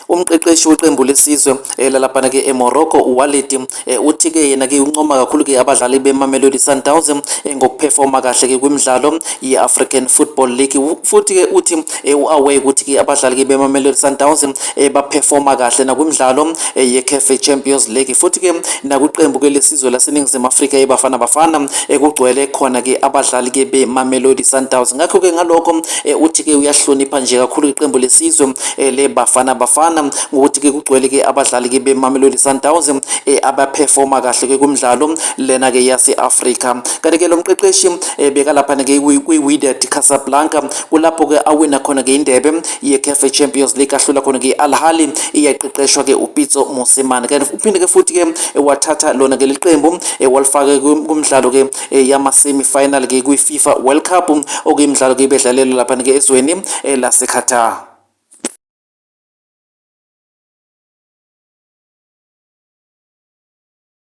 Umqeqeshi weqembu lesizwe lalaphana ke eMorocco uWalid uthi ke yena ke uncoma kakhulu ke abadlali beMamelodi Sundowns ngokuphefoma kahle ke kwimidlalo ye-African Football League. Futhi ke uthi u-aware ukuthi ke abadlali ke beMamelodi Sundowns baphefoma kahle nakwimidlalo ye-CAF Champions League. Futhi ke nakwiqembu ke lesizwe laseNingizimu Afrika iBafana Bafana kugcwele khona ke abadlali ke beMamelodi Sundowns. Ngakho ke ngalokho uthi ke uyahlonipha nje kakhulu iqembu lesizwe leBafana Bafana ngokuthi ke kugcwele ke abadlali ke beMamelodi Sundowns abaphefoma kahle ke kumdlalo lena ke yase-Afrika. Kanti ke lo mqeqeshi bekalapha ke kwi-Wydad Casablanca, kulapho ke awina khona ke indebe ye-CAF Champions League, ahlula khona ke Al Ahly iyaqeqeshwa ke uPitso Mosimane. Kanti uphinde ke futhi ke wathatha lona ke liqembu walifaka kumdlalo ke yama semi final ke kwi-FIFA World Cup, okuyimidlalo ke ibedlalelwa lapha ke ezweni lase-Qatar.